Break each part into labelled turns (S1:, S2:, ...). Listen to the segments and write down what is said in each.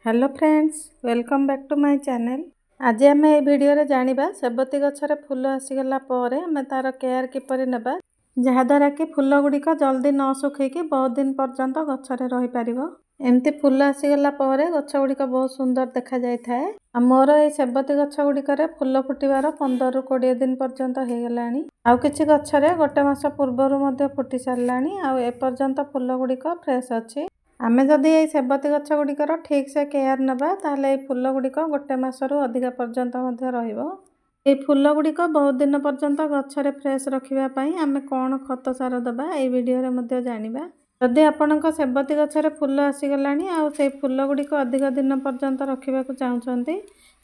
S1: Hello friends, welcome back to my channel। ଆଜି ଆମେ ଏହି ଭିଡ଼ିଓରେ ଜାଣିବା, ସେବତୀ ଗଛରେ ଫୁଲ ଆସିଗଲା ପରେ ଆମେ ତା'ର କେୟାର କିପରି ନେବା, ଯାହାଦ୍ୱାରା କି ଫୁଲ ଗୁଡ଼ିକ ଜଲ୍ଦି ନ ଶୁଖିକି ବହୁତ ଦିନ ପର୍ଯ୍ୟନ୍ତ ଗଛରେ ରହିପାରିବ। ଏମିତି ଫୁଲ ଆସିଗଲା ପରେ ଗଛ ଗୁଡ଼ିକ ବହୁତ ସୁନ୍ଦର ଦେଖାଯାଇଥାଏ। ଆଉ ମୋର ଏଇ ସେବତୀ ଗଛ ଗୁଡ଼ିକରେ ଫୁଲ ଫୁଟିବାର 15ରୁ 20 ଦିନ ପର୍ଯ୍ୟନ୍ତ ହେଇଗଲାଣି। ଆଉ କିଛି ଗଛରେ ଗୋଟେ ମାସ ପୂର୍ବରୁ ମଧ୍ୟ ଫୁଟି ସାରିଲାଣି ଆଉ ଏପର୍ଯ୍ୟନ୍ତ ଫୁଲ ଗୁଡ଼ିକ ଫ୍ରେଶ୍ ଅଛି। ଆମେ ଯଦି ଏଇ ସେବତୀ ଗଛ ଗୁଡ଼ିକର ଠିକ୍ ସେ କେୟାର ନେବା, ତାହେଲେ ଏଇ ଫୁଲ ଗୁଡ଼ିକ ଗୋଟେ ମାସରୁ ଅଧିକା ପର୍ଯ୍ୟନ୍ତ ମଧ୍ୟ ରହିବ। ଏଇ ଫୁଲ ଗୁଡ଼ିକ ବହୁତ ଦିନ ପର୍ଯ୍ୟନ୍ତ ଗଛରେ ଫ୍ରେଶ୍ ରଖିବା ପାଇଁ ଆମେ କ'ଣ ଖତ ସାର ଦେବା, ଏଇ ଭିଡ଼ିଓରେ ମଧ୍ୟ ଜାଣିବା। ଯଦି ଆପଣଙ୍କ ସେବତୀ ଗଛରେ ଫୁଲ ଆସିଗଲାଣି ଆଉ ସେଇ ଫୁଲ ଗୁଡ଼ିକ ଅଧିକ ଦିନ ପର୍ଯ୍ୟନ୍ତ ରଖିବାକୁ ଚାହୁଁଛନ୍ତି,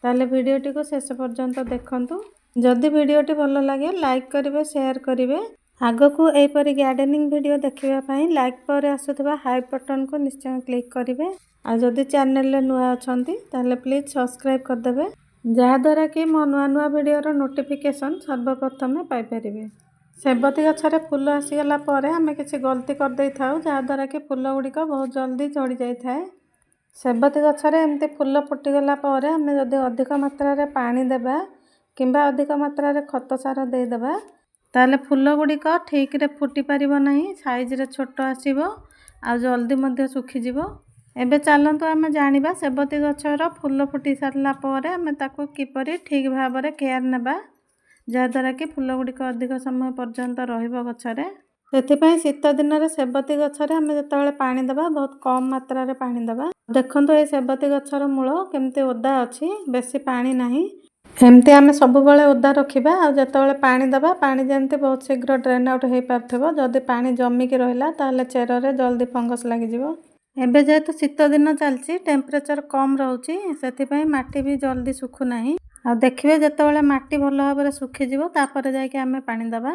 S1: ତାହେଲେ ଭିଡ଼ିଓଟିକୁ ଶେଷ ପର୍ଯ୍ୟନ୍ତ ଦେଖନ୍ତୁ। ଯଦି ଭିଡ଼ିଓଟି ଭଲ ଲାଗେ, ଲାଇକ୍ କରିବେ, ସେୟାର କରିବେ। ଆଗକୁ ଏହିପରି ଗାର୍ଡେନିଂ ଭିଡ଼ିଓ ଦେଖିବା ପାଇଁ ଲାଇକ୍ ପରେ ଆସୁଥିବା ହାଇପ୍ ବଟନ୍କୁ ନିଶ୍ଚୟ କ୍ଲିକ୍ କରିବେ। ଆଉ ଯଦି ଚ୍ୟାନେଲରେ ନୂଆ ଅଛନ୍ତି, ତାହେଲେ ପ୍ଲିଜ୍ ସବସ୍କ୍ରାଇବ୍ କରିଦେବେ, ଯାହାଦ୍ୱାରା କି ମୋ ନୂଆ ନୂଆ ଭିଡ଼ିଓର ନୋଟିଫିକେସନ୍ ସର୍ବପ୍ରଥମେ ପାଇପାରିବେ। ସେବତୀ ଗଛରେ ଫୁଲ ଆସିଗଲା ପରେ ଆମେ କିଛି ଗଲତି କରିଦେଇଥାଉ, ଯାହାଦ୍ୱାରା କି ଫୁଲ ଗୁଡ଼ିକ ବହୁତ ଜଲ୍ଦି ଝଡ଼ି ଯାଇଥାଏ। ସେବତୀ ଗଛରେ ଏମିତି ଫୁଲ ଫୁଟିଗଲା ପରେ ଆମେ ଯଦି ଅଧିକ ମାତ୍ରାରେ ପାଣି ଦେବା କିମ୍ବା ଅଧିକ ମାତ୍ରାରେ ଖତ ସାର ଦେଇଦେବା, ତାହେଲେ ଫୁଲ ଗୁଡ଼ିକ ଠିକ୍ରେ ଫୁଟି ପାରିବ ନାହିଁ, ସାଇଜ୍ରେ ଛୋଟ ଆସିବ ଆଉ ଜଲ୍ଦି ମଧ୍ୟ ଶୁଖିଯିବ। ଏବେ ଚାଲନ୍ତୁ ଆମେ ଜାଣିବା, ସେବତୀ ଗଛର ଫୁଲ ଫୁଟି ସାରିଲା ପରେ ଆମେ ତାକୁ କିପରି ଠିକ୍ ଭାବରେ କେୟାର ନେବା, ଯାହାଦ୍ୱାରା କି ଫୁଲ ଗୁଡ଼ିକ ଅଧିକ ସମୟ ପର୍ଯ୍ୟନ୍ତ ରହିବ ଗଛରେ। ସେଥିପାଇଁ ଶୀତ ଦିନରେ ସେବତୀ ଗଛରେ ଆମେ ଯେତେବେଳେ ପାଣି ଦେବା, ବହୁତ କମ୍ ମାତ୍ରାରେ ପାଣି ଦେବା। ଦେଖନ୍ତୁ, ଏଇ ସେବତୀ ଗଛର ମୂଳ କେମିତି ଓଦା ଅଛି, ବେଶୀ ପାଣି ନାହିଁ। ଏମିତି ଆମେ ସବୁବେଳେ ଓଦା ରଖିବା। ଆଉ ଯେତେବେଳେ ପାଣି ଦେବା, ପାଣି ଯେମିତି ବହୁତ ଶୀଘ୍ର ଡ୍ରେନ୍ ଆଉଟ୍ ହେଇପାରୁଥିବ। ଯଦି ପାଣି ଜମିକି ରହିଲା, ତାହେଲେ ଚେରରେ ଜଲ୍ଦି ଫଙ୍ଗସ୍ ଲାଗିଯିବ। ଏବେ ଯେହେତୁ ଶୀତ ଦିନ ଚାଲିଛି, ଟେମ୍ପରେଚର୍ କମ୍ ରହୁଛି, ସେଥିପାଇଁ ମାଟି ବି ଜଲ୍ଦି ଶୁଖୁନାହିଁ। ଆଉ ଦେଖିବେ, ଯେତେବେଳେ ମାଟି ଭଲ ଭାବରେ ଶୁଖିଯିବ, ତାପରେ ଯାଇକି ଆମେ ପାଣି ଦେବା।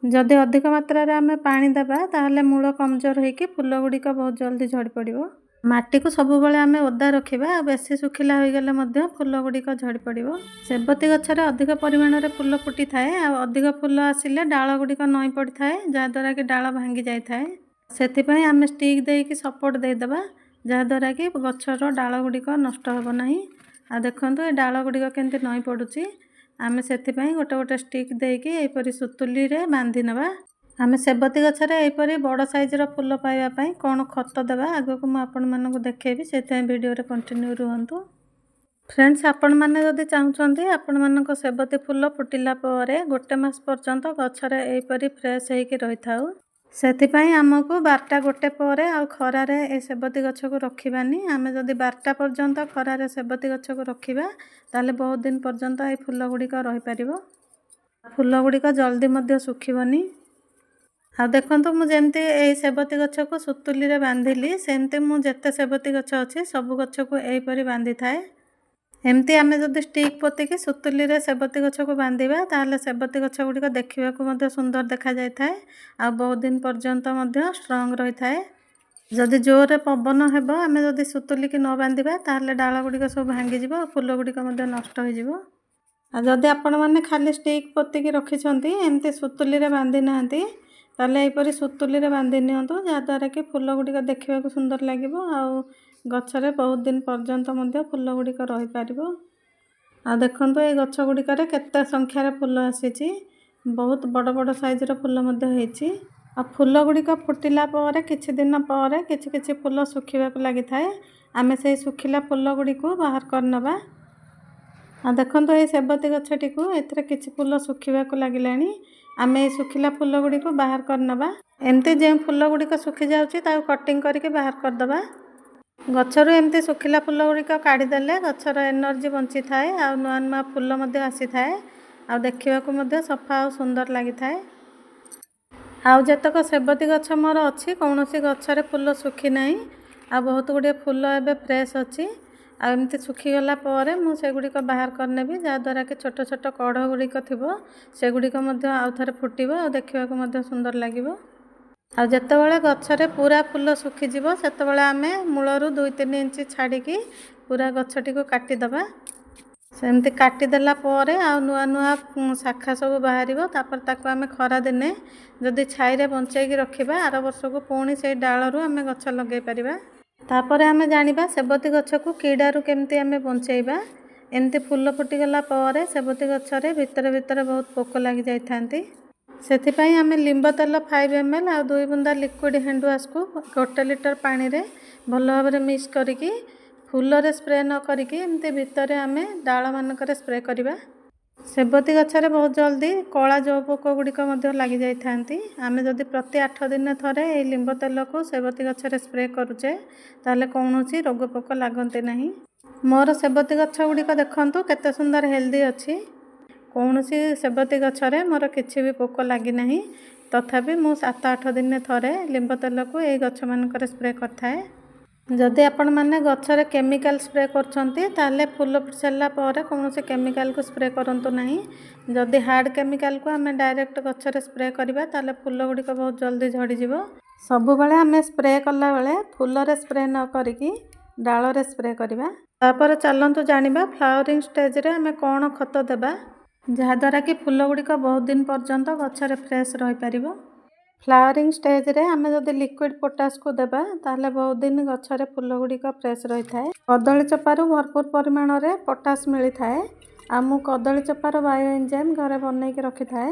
S1: ଯଦି ଅଧିକ ମାତ୍ରାରେ ଆମେ ପାଣି ଦେବା, ତାହେଲେ ମୂଳ କମଜୋର ହେଇକି ଫୁଲ ଗୁଡ଼ିକ ବହୁତ ଜଲ୍ଦି ଝଡ଼ି ପଡ଼ିବ। ମାଟିକୁ ସବୁବେଳେ ଆମେ ଓଦା ରଖିବା। ଆଉ ବେଶୀ ଶୁଖିଲା ହୋଇଗଲେ ମଧ୍ୟ ଫୁଲ ଗୁଡ଼ିକ ଝଡ଼ି ପଡ଼ିବ। ସେବତୀ ଗଛରେ ଅଧିକ ପରିମାଣରେ ଫୁଲ ଫୁଟିଥାଏ। ଆଉ ଅଧିକ ଫୁଲ ଆସିଲେ ଡାଳ ଗୁଡ଼ିକ ନଇଁ ପଡ଼ିଥାଏ, ଯାହାଦ୍ୱାରା କି ଡାଳ ଭାଙ୍ଗି ଯାଇଥାଏ। ସେଥିପାଇଁ ଆମେ ଷ୍ଟିକ୍ ଦେଇକି ସପୋର୍ଟ ଦେଇଦେବା, ଯାହାଦ୍ୱାରା କି ଗଛର ଡାଳ ଗୁଡ଼ିକ ନଷ୍ଟ ହେବ ନାହିଁ। ଆଉ ଦେଖନ୍ତୁ, ଏ ଡାଳ ଗୁଡ଼ିକ କେମିତି ନଇଁ ପଡ଼ୁଛି। ଆମେ ସେଥିପାଇଁ ଗୋଟେ ଗୋଟେ ଷ୍ଟିକ୍ ଦେଇକି ଏହିପରି ସୁତୁଲିରେ ବାନ୍ଧି ନେବା। ଆମେ ସେବତୀ ଗଛରେ ଏହିପରି ବଡ଼ ସାଇଜ୍ର ଫୁଲ ପାଇବା ପାଇଁ କ'ଣ ଖତ ଦେବା, ଆଗକୁ ମୁଁ ଆପଣମାନଙ୍କୁ ଦେଖେଇବି। ସେଥିପାଇଁ ଭିଡ଼ିଓରେ କଣ୍ଟିନ୍ୟୁ ରୁହନ୍ତୁ। ଫ୍ରେଣ୍ଡସ୍, ଆପଣମାନେ ଯଦି ଚାହୁଁଛନ୍ତି ଆପଣମାନଙ୍କ ସେବତୀ ଫୁଲ ଫୁଟିଲା ପରେ ଗୋଟେ ମାସ ପର୍ଯ୍ୟନ୍ତ ଗଛରେ ଏହିପରି ଫ୍ରେଶ୍ ହେଇକି ରହିଥାଉ, ସେଥିପାଇଁ ଆମକୁ 12ଟା 1 ପରେ ଆଉ ଖରାରେ ଏ ସେବତୀ ଗଛକୁ ରଖିବାନି। ଆମେ ଯଦି 12ଟା ପର୍ଯ୍ୟନ୍ତ ଖରାରେ ସେବତୀ ଗଛକୁ ରଖିବା, ତାହେଲେ ବହୁତ ଦିନ ପର୍ଯ୍ୟନ୍ତ ଏଇ ଫୁଲ ଗୁଡ଼ିକ ରହିପାରିବ। ଫୁଲ ଗୁଡ଼ିକ ଜଲ୍ଦି ମଧ୍ୟ ଶୁଖିବନି। ଆଉ ଦେଖନ୍ତୁ, ମୁଁ ଯେମିତି ଏଇ ସେବତୀ ଗଛକୁ ସୁତୁଲିରେ ବାନ୍ଧିଲି, ସେମିତି ମୁଁ ଯେତେ ସେବତୀ ଗଛ ଅଛି, ସବୁ ଗଛକୁ ଏହିପରି ବାନ୍ଧିଥାଏ। ଏମିତି ଆମେ ଯଦି ଷ୍ଟିକ୍ ପୋତିକି ସୁତୁଲିରେ ସେବତୀ ଗଛକୁ ବାନ୍ଧିବା, ତାହେଲେ ସେବତୀ ଗଛ ଗୁଡ଼ିକ ଦେଖିବାକୁ ମଧ୍ୟ ସୁନ୍ଦର ଦେଖାଯାଇଥାଏ ଆଉ ବହୁତ ଦିନ ପର୍ଯ୍ୟନ୍ତ ମଧ୍ୟ ଷ୍ଟ୍ରଙ୍ଗ ରହିଥାଏ। ଯଦି ଜୋରରେ ପବନ ହେବ, ଆମେ ଯଦି ସୁତୁଲିକି ନ ବାନ୍ଧିବା, ତାହେଲେ ଡାଳ ଗୁଡ଼ିକ ସବୁ ଭାଙ୍ଗିଯିବ ଆଉ ଫୁଲ ଗୁଡ଼ିକ ମଧ୍ୟ ନଷ୍ଟ ହୋଇଯିବ। ଆଉ ଯଦି ଆପଣମାନେ ଖାଲି ଷ୍ଟିକ୍ ପୋତିକି ରଖିଛନ୍ତି, ଏମିତି ସୁତୁଲିରେ ବାନ୍ଧି ନାହାନ୍ତି, ତାହେଲେ ଏହିପରି ସୁତୁଲିରେ ବାନ୍ଧି ନିଅନ୍ତୁ, ଯାହାଦ୍ୱାରା କି ଫୁଲ ଗୁଡ଼ିକ ଦେଖିବାକୁ ସୁନ୍ଦର ଲାଗିବ ଆଉ ଗଛରେ ବହୁତ ଦିନ ପର୍ଯ୍ୟନ୍ତ ମଧ୍ୟ ଫୁଲ ଗୁଡ଼ିକ ରହିପାରିବ। ଆଉ ଦେଖନ୍ତୁ, ଏଇ ଗଛ ଗୁଡ଼ିକରେ କେତେ ସଂଖ୍ୟାରେ ଫୁଲ ଆସିଛି। ବହୁତ ବଡ଼ ବଡ଼ ସାଇଜ୍ର ଫୁଲ ମଧ୍ୟ ହେଇଛି। ଆଉ ଫୁଲ ଗୁଡ଼ିକ ଫୁଟିଲା ପରେ କିଛି ଦିନ ପରେ କିଛି କିଛି ଫୁଲ ଶୁଖିବାକୁ ଲାଗିଥାଏ। ଆମେ ସେଇ ଶୁଖିଲା ଫୁଲ ଗୁଡ଼ିକୁ ବାହାର କରିନେବା। ଆଉ ଦେଖନ୍ତୁ, ଏଇ ସେବତୀ ଗଛଟିକୁ, ଏଥିରେ କିଛି ଫୁଲ ଶୁଖିବାକୁ ଲାଗିଲାଣି। ଆମେ ଏଇ ଶୁଖିଲା ଫୁଲ ଗୁଡ଼ିକୁ ବାହାର କରିନେବା। ଏମିତି ଯେଉଁ ଫୁଲ ଗୁଡ଼ିକ ଶୁଖିଯାଉଛି, ତାକୁ କଟିଂ କରିକି ବାହାର କରିଦେବା। ଗଛରୁ ଏମିତି ଶୁଖିଲା ଫୁଲ ଗୁଡ଼ିକ କାଢ଼ିଦେଲେ ଗଛର ଏନର୍ଜି ବଞ୍ଚିଥାଏ ଆଉ ନୂଆ ନୂଆ ଫୁଲ ମଧ୍ୟ ଆସିଥାଏ ଆଉ ଦେଖିବାକୁ ମଧ୍ୟ ସଫା ଆଉ ସୁନ୍ଦର ଲାଗିଥାଏ। ଆଉ ଯେତକ ସେବତୀ ଗଛ ମୋର ଅଛି, କୌଣସି ଗଛରେ ଫୁଲ ଶୁଖି ନାହିଁ ଆଉ ବହୁତ ଗୁଡ଼ିଏ ଫୁଲ ଏବେ ଫ୍ରେଶ୍ ଅଛି। ଆଉ ଏମିତି ଶୁଖିଗଲା ପରେ ମୁଁ ସେଗୁଡ଼ିକ ବାହାର କରିନେବି, ଯାହାଦ୍ୱାରା କି ଛୋଟ ଛୋଟ କଢ଼ ଗୁଡ଼ିକ ଥିବ, ସେଗୁଡ଼ିକ ମଧ୍ୟ ଆଉ ଥରେ ଫୁଟିବ ଆଉ ଦେଖିବାକୁ ମଧ୍ୟ ସୁନ୍ଦର ଲାଗିବ। ଆଉ ଯେତେବେଳେ ଗଛରେ ପୁରା ଫୁଲ ଶୁଖିଯିବ, ସେତେବେଳେ ଆମେ ମୂଳରୁ 2-3 ଇଞ୍ଚ ଛାଡ଼ିକି ପୁରା ଗଛଟିକୁ କାଟିଦେବା। ସେମିତି କାଟିଦେଲା ପରେ ଆଉ ନୂଆ ନୂଆ ଶାଖା ସବୁ ବାହାରିବ। ତାପରେ ତାକୁ ଆମେ ଖରାଦିନେ ଯଦି ଛାଇରେ ବଞ୍ଚେଇକି ରଖିବା, ଆର ବର୍ଷକୁ ପୁଣି ସେଇ ଡାଳରୁ ଆମେ ଗଛ ଲଗାଇ ପାରିବା। ତାପରେ ଆମେ ଜାଣିବା ସେବତୀ ଗଛକୁ କୀଡ଼ାରୁ କେମିତି ଆମେ ବଞ୍ଚେଇବା। ଏମିତି ଫୁଲ ଫୁଟିଗଲା ପରେ ସେବତୀ ଗଛରେ ଭିତରେ ଭିତରେ ବହୁତ ପୋକ ଲାଗିଯାଇଥାନ୍ତି। ସେଥିପାଇଁ ଆମେ ଲିମ୍ବ ତେଲ 5 ml ଆଉ 2 ବୁନ୍ଦା ଲିକ୍ୱିଡ଼ ହ୍ୟାଣ୍ଡ ୱାଶ୍କୁ 1 ଲିଟର ପାଣିରେ ଭଲ ଭାବରେ ମିକ୍ସ କରିକି ଫୁଲରେ ସ୍ପ୍ରେ ନ କରିକି ଏମିତି ଭିତରେ ଆମେ ଡାଳମାନଙ୍କରେ ସ୍ପ୍ରେ କରିବା। ସେବତୀ ଗଛରେ ବହୁତ ଜଲ୍ଦି କଳା ଜଉ ପୋକ ଗୁଡ଼ିକ ମଧ୍ୟ ଲାଗିଯାଇଥାନ୍ତି। ଆମେ ଯଦି ପ୍ରତି 8 ଦିନ ଥରେ ଏହି ଲିମ୍ବ ତେଲକୁ ସେବତୀ ଗଛରେ ସ୍ପ୍ରେ କରୁଛେ, ତାହେଲେ କୌଣସି ରୋଗ ପୋକ ଲାଗନ୍ତି ନାହିଁ। ମୋର ସେବତୀ ଗଛ ଗୁଡ଼ିକ ଦେଖନ୍ତୁ କେତେ ସୁନ୍ଦର ହେଲ୍ଦି ଅଛି। କୌଣସି ସେବତୀ ଗଛରେ ମୋର କିଛି ବି ପୋକ ଲାଗିନାହିଁ। ତଥାପି ମୁଁ 7-8 ଦିନରେ ଥରେ ଲିମ୍ବ ତେଲକୁ ଏଇ ଗଛମାନଙ୍କରେ ସ୍ପ୍ରେ କରିଥାଏ। ଯଦି ଆପଣମାନେ ଗଛରେ କେମିକାଲ ସ୍ପ୍ରେ କରୁଛନ୍ତି, ତାହେଲେ ଫୁଲ ଫୁଟି ସାରିଲା ପରେ କୌଣସି କେମିକାଲକୁ ସ୍ପ୍ରେ କରନ୍ତୁ ନାହିଁ। ଯଦି ହାର୍ଡ଼ କେମିକାଲକୁ ଆମେ ଡାଇରେକ୍ଟ ଗଛରେ ସ୍ପ୍ରେ କରିବା, ତାହେଲେ ଫୁଲ ଗୁଡ଼ିକ ବହୁତ ଜଲ୍ଦି ଝଡ଼ିଯିବ। ସବୁବେଳେ ଆମେ ସ୍ପ୍ରେ କଲାବେଳେ ଫୁଲରେ ସ୍ପ୍ରେ ନ କରିକି ଡାଳରେ ସ୍ପ୍ରେ କରିବା। ତାପରେ ଚାଲନ୍ତୁ ଜାଣିବା ଫ୍ଲାୱରିଂ ଷ୍ଟେଜ୍ରେ ଆମେ କ'ଣ ଖତ ଦେବା, ଯାହାଦ୍ୱାରା କି ଫୁଲ ଗୁଡ଼ିକ ବହୁତ ଦିନ ପର୍ଯ୍ୟନ୍ତ ଗଛରେ ଫ୍ରେଶ୍ ରହିପାରିବ। ଫ୍ଲାୱରିଂ ଷ୍ଟେଜ୍ରେ ଆମେ ଯଦି ଲିକ୍ୱିଡ଼ ପୋଟାସକୁ ଦେବା, ତାହେଲେ ବହୁତ ଦିନ ଗଛରେ ଫୁଲ ଗୁଡ଼ିକ ଫ୍ରେଶ୍ ରହିଥାଏ। କଦଳୀ ଚୋପାରୁ ଭରପୁର ପରିମାଣରେ ପଟାସ ମିଳିଥାଏ ଆଉ ମୁଁ କଦଳୀ ଚୋପାର ବାୟୋ ଏନ୍ଜାଇମ୍ ଘରେ ବନେଇକି ରଖିଥାଏ।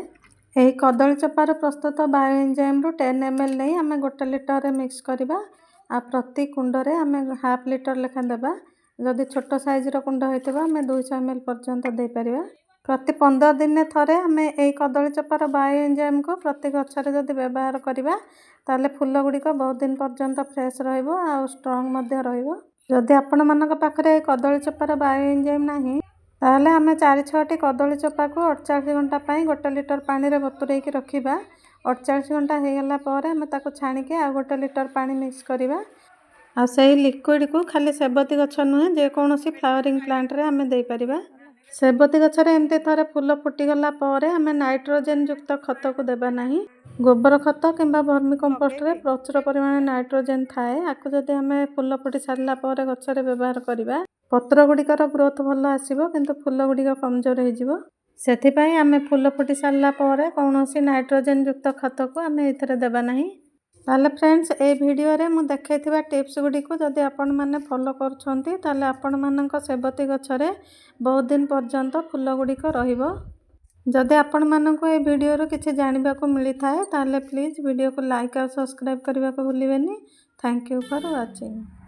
S1: ଏହି କଦଳୀ ଚୋପାରୁ ପ୍ରସ୍ତୁତ ବାୟୋ ଏନ୍ଜାଇମ୍ରୁ 10 ml ନେଇ ଆମେ 1 ଲିଟରରେ ମିକ୍ସ କରିବା ଆଉ ପ୍ରତି କୁଣ୍ଡରେ ଆମେ ହାଫ୍ ଲିଟର ଲେଖାଏଁ ଦେବା। ଯଦି ଛୋଟ ସାଇଜ୍ର କୁଣ୍ଡ ହେଇଥିବ, ଆମେ 200 ml ପର୍ଯ୍ୟନ୍ତ ଦେଇପାରିବା। ପ୍ରତି 15 ଦିନରେ ଥରେ ଆମେ ଏଇ କଦଳୀ ଚୋପାର ବାୟୋ ଏନ୍ଜାଇମ୍କୁ ପ୍ରତି ଗଛରେ ଯଦି ବ୍ୟବହାର କରିବା, ତାହେଲେ ଫୁଲ ଗୁଡ଼ିକ ବହୁତ ଦିନ ପର୍ଯ୍ୟନ୍ତ ଫ୍ରେଶ୍ ରହିବ ଆଉ ଷ୍ଟ୍ରଙ୍ଗ ମଧ୍ୟ ରହିବ। ଯଦି ଆପଣମାନଙ୍କ ପାଖରେ ଏ କଦଳୀ ଚୋପାର ବାୟୋ ଏନ୍ଜାଇମ୍ ନାହିଁ, ତାହେଲେ ଆମେ ଚାରି ଛଅଟି କଦଳୀ ଚୋପାକୁ 48 ଘଣ୍ଟା ପାଇଁ 1 ଲିଟର ପାଣିରେ ବତୁରେଇକି ରଖିବା। 48 ଘଣ୍ଟା ହେଇଗଲା ପରେ ଆମେ ତାକୁ ଛାଣିକି ଆଉ 1 ଲିଟର ପାଣି ମିକ୍ସ କରିବା ଆଉ ସେଇ ଲିକ୍ୱିଡ଼କୁ ଖାଲି ସେବତୀ ଗଛ ନୁହେଁ, ଯେକୌଣସି ଫ୍ଲାୱରିଂ ପ୍ଲାଣ୍ଟରେ ଆମେ ଦେଇପାରିବା। ସେବତୀ ଗଛରେ ଏମିତି ଥରେ ଫୁଲ ଫୁଟିଗଲା ପରେ ଆମେ ନାଇଟ୍ରୋଜେନ୍ ଯୁକ୍ତ ଖତକୁ ଦେବା ନାହିଁ। ଗୋବର ଖତ କିମ୍ବା ଭର୍ମି କମ୍ପୋଷ୍ଟରେ ପ୍ରଚୁର ପରିମାଣରେ ନାଇଟ୍ରୋଜେନ୍ ଥାଏ। ଆକୁ ଯଦି ଆମେ ଫୁଲ ଫୁଟି ସାରିଲା ପରେ ଗଛରେ ବ୍ୟବହାର କରିବା, ପତ୍ର ଗୁଡ଼ିକର ଗ୍ରୋଥ୍ ଭଲ ଆସିବ, କିନ୍ତୁ ଫୁଲ ଗୁଡ଼ିକ କମଜୋର ହେଇଯିବ। ସେଥିପାଇଁ ଆମେ ଫୁଲ ଫୁଟି ସାରିଲା ପରେ କୌଣସି ନାଇଟ୍ରୋଜେନ୍ ଯୁକ୍ତ ଖତକୁ ଆମେ ଏଥିରେ ଦେବା ନାହିଁ। ତାହେଲେ ଫ୍ରେଣ୍ଡସ୍, ଏଇ ଭିଡ଼ିଓରେ ମୁଁ ଦେଖାଇଥିବା ଟିପ୍ସ ଗୁଡ଼ିକୁ ଯଦି ଆପଣମାନେ ଫଲୋ କରୁଛନ୍ତି, ତାହେଲେ ଆପଣମାନଙ୍କ ସେବତୀ ଗଛରେ ବହୁତ ଦିନ ପର୍ଯ୍ୟନ୍ତ ଫୁଲ ଗୁଡ଼ିକ ରହିବ। ଯଦି ଆପଣମାନଙ୍କୁ ଏ ଭିଡ଼ିଓରୁ କିଛି ଜାଣିବାକୁ ମିଳିଥାଏ, ତାହେଲେ ପ୍ଲିଜ୍ ଭିଡ଼ିଓକୁ ଲାଇକ୍ ଆଉ ସବସ୍କ୍ରାଇବ୍ କରିବାକୁ ଭୁଲିବେନି। Thank you for watching.